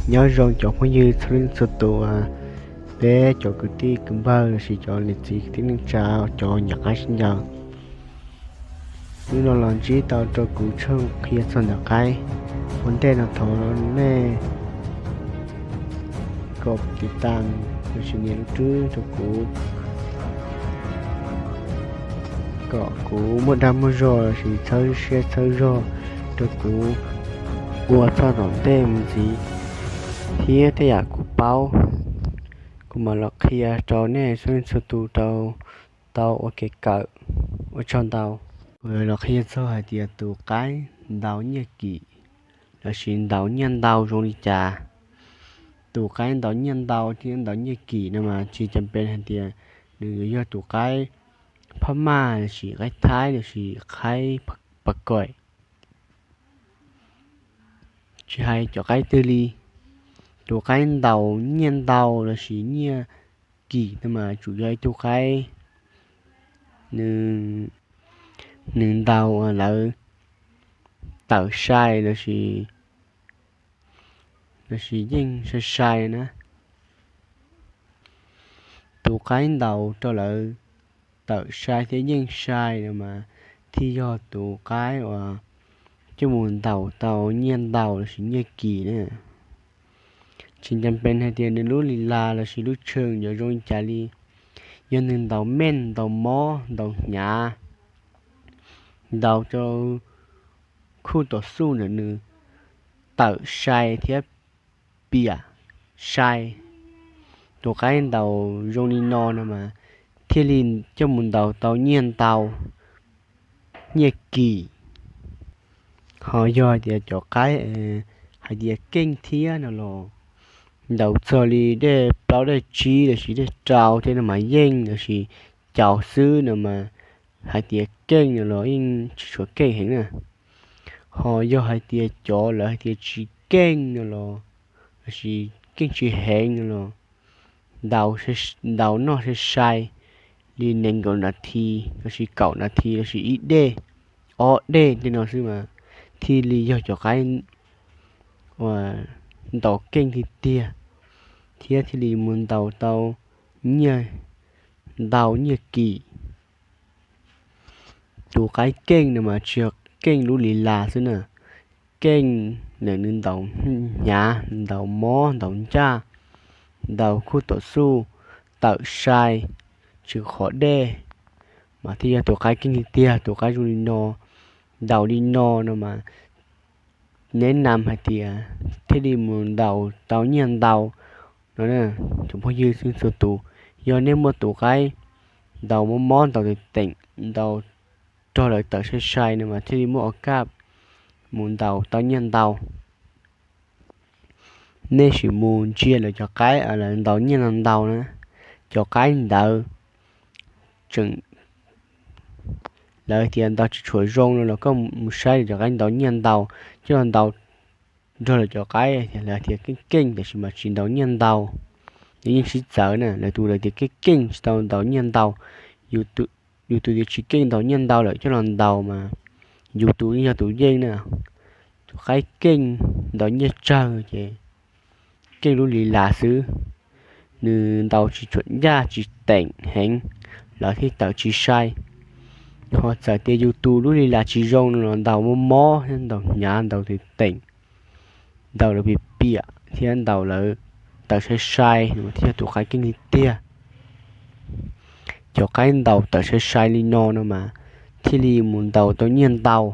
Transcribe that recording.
Nyob zoo cov phooj ywg txhua leej txhua tus, peb cov kwv tij kwv npawg lossis cov niam txiv kwv tij neej tsa, cov nyiam qaib sib ncaws. Hnub no los ntsib tau rau kuv tshooj qhia txog ntawm qaib. Ua ntej no thov nej kom tiv tas lossis nias lub rwb rau kuv, kom kuv muaj dag muaj zog lossis txhawb siab txhawb zog rau kuv ua txog tom ntej mus ntxiv, thiab tej yam kuv paub kuv mam los qhia rau nej txhua leej txhua tus rau tau ua kev kawm. Ua tsaug ntau. Kuv los qhia txog hais tias tus qaib ntaus nyiaj kim lossis ntaus nyiaj ntau zoo li cas. Tus qaib ntaus nyiaj ntau thiab ntaus nyiaj kim no mas tsis cam pes hais tias nws yuav yog tus qaib Phab Maj lossis qaib Thaib lossis qaib Pas Koim. Tsis hais cov qaib twg li, tus qaib ntaus nyiaj ntau lossis nyiaj kim no mas tsuas yog ib tug qaib nws ntaus lawv tawm sai lossis yeej sai sai na. Tus qaib ntaus rau lawv tawm sai thiab yeej sai no mas thiaj yog tus qaib uas coj mus ntaus tau nyiaj ntau lossis nyiaj kim na. Tsis cam pes hais tias nws lub li las lossis lub tshem yuav zoo li cas li, yog nws ntaus meej, ntaus mob, ntaus hnyav, ntaus rau khub tom xuj ntawm nws tawm sai thiab piam sai. Tus qaib ntaus zoo li no no mas thiaj li coj mus ntaus tau nyiaj ntau, nyiaj kim. Ho yog hais tias cov qaib hais tias keej thiab no los ntaus txog li dej plaub dej tsib lossis dej rau thiab no mas yeej, lossis caus xwb no mas hais tias keej no los yeej tsis tshua keej heev na. Ho yog hais tias cov lawv hais tias tsis keej no los, lossis keej tsis heev no los, ntaus noj sai sai li nees nkaum nas this lossis kaum nas this lossis ib dej, ob dej tej no xwb mas thiaj li yog cov qaib uas ntaus keej tiag tiag, thiab thiaj li mus ntaus tau nyiaj ntau nyiaj kim. Tus qaib keej no mas tsis yog keej lub li las xwb na, keej ntawm nws ntaus hnyav, ntaus mob, ntaus ncaj, ntaus khub tom xuj tawm sai, tsis qhov dej, mas thiaj yog tus qaib keej tiag tiag. Tus qaib zoo li no, ntaus li no no mas neb nam hais tias thiaj li mus ntaus tau nyiaj ntau no. Cov phooj ywg txhua tus, yog nej muaj tus qaib ntaus mob mob, ntaus teem teem, ntaus rog lawv tawm sai sai no mas thiaj li muaj o kaj mus ntaus tau nyiaj ntau. Nej sim mus ntsia lawv cov qaib lawv ntaus nyiaj ntau ntau na, cov qaib ntawd tseem, lawv tias ntaus tsis tshua zoo no los koj mus saib lawv cov qaib ntaus nyiaj ntau, coj los ntaus nrog lawv cov qaib lawv tias keej keej tab sis mas tsis ntaus nyiaj ntau. Nws yeej sib txawv na, lawv tus lawv tias keej keej tsis tau ntaus nyiaj ntau, yus tus tias tsis keej ntaus nyiaj ntau lawm coj los ntaus mas yus tus yeej yog tus yeej na. Tus qaib keej ntaus nyiaj tsawg ces keej lub li las xwb, nws ntaus tsis tshua ncaj tsis teem heev, lawv thiaj tawm tsis sai. Ho txawm tias yus tus lub li las tsis zoo no los ntaus mob mob thiab ntaus hnyav ntaus teem teem, ntaus lawv piam piam thiab ntaus lawv tawm sai sai no mas thiaj yog tus qaib keej tiag tiag. Cov qaib ntaus tawm sai sai li no no mas thiaj li mus ntaus tau nyiaj ntau.